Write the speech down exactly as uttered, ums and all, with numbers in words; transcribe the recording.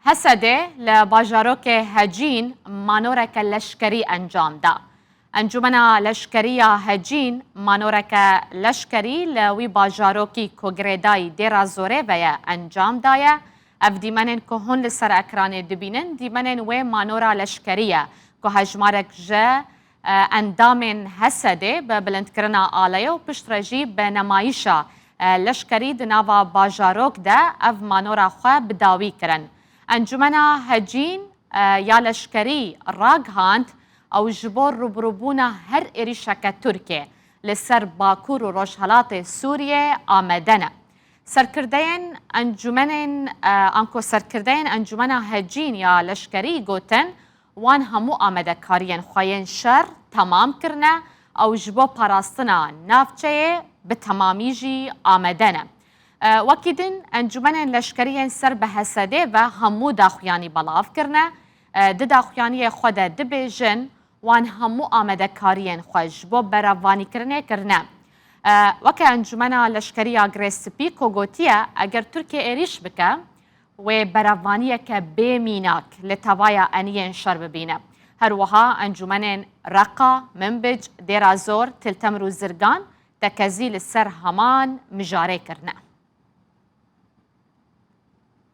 Hesedê li bajarokê Hecîn manoreke leşkerî encam da. Encûmena Leşkerî ya Hecîn manoreke leşkerî li wî bajarokî ku girêdayî Dêra Zorê ve ye encam daye. Ev dîmenên ku hûn li ser ekranê dibînin, dîmenên wê manora leşkerî ye ku hejmarek ji e, endamên Hesedê bi bilindkirina aleyê û piştre jî bi nemayîşa, e, leşkerî di nava bajarok de ev manora xwe bi dawî kirin. Encûmena Hecîn, e, ya leşkerî ragihand, ew ji bo rûbirûbûna her êrîşeke Tirkê li ser Bakur û Rojhelatê Sûriyê amade ne. Serkirdeyên encûmenên, e, anko serkirdeyên Encûmena Hecîn ya Leşkerî gotin, wan hemû amadekariyên xwe yên şer temam kirine, ew ji bo parastina navçeyê bi temamî jî amade ne. E, wekî din, encûmenên leşkerî yên ser bi Hesedê ve hemû daxuyanî belav kirine. E, di daxuyaniyê xwe de dibêjin, wan hemû amadekariyên xwe ji bo berevvanîkirinê kirine. E, weke Encûmena Leşkerî ya Girê Spî ku gotiye, eger Tirkiye êrîş bike, wê berevvaniyeke bê mînak li tevaya eniyên şer bibîne. Her wiha encûmenên Reqa, Minbic, Dêra Zor, Til Temr û Zirgan tekezî li ser heman mijarê kirine.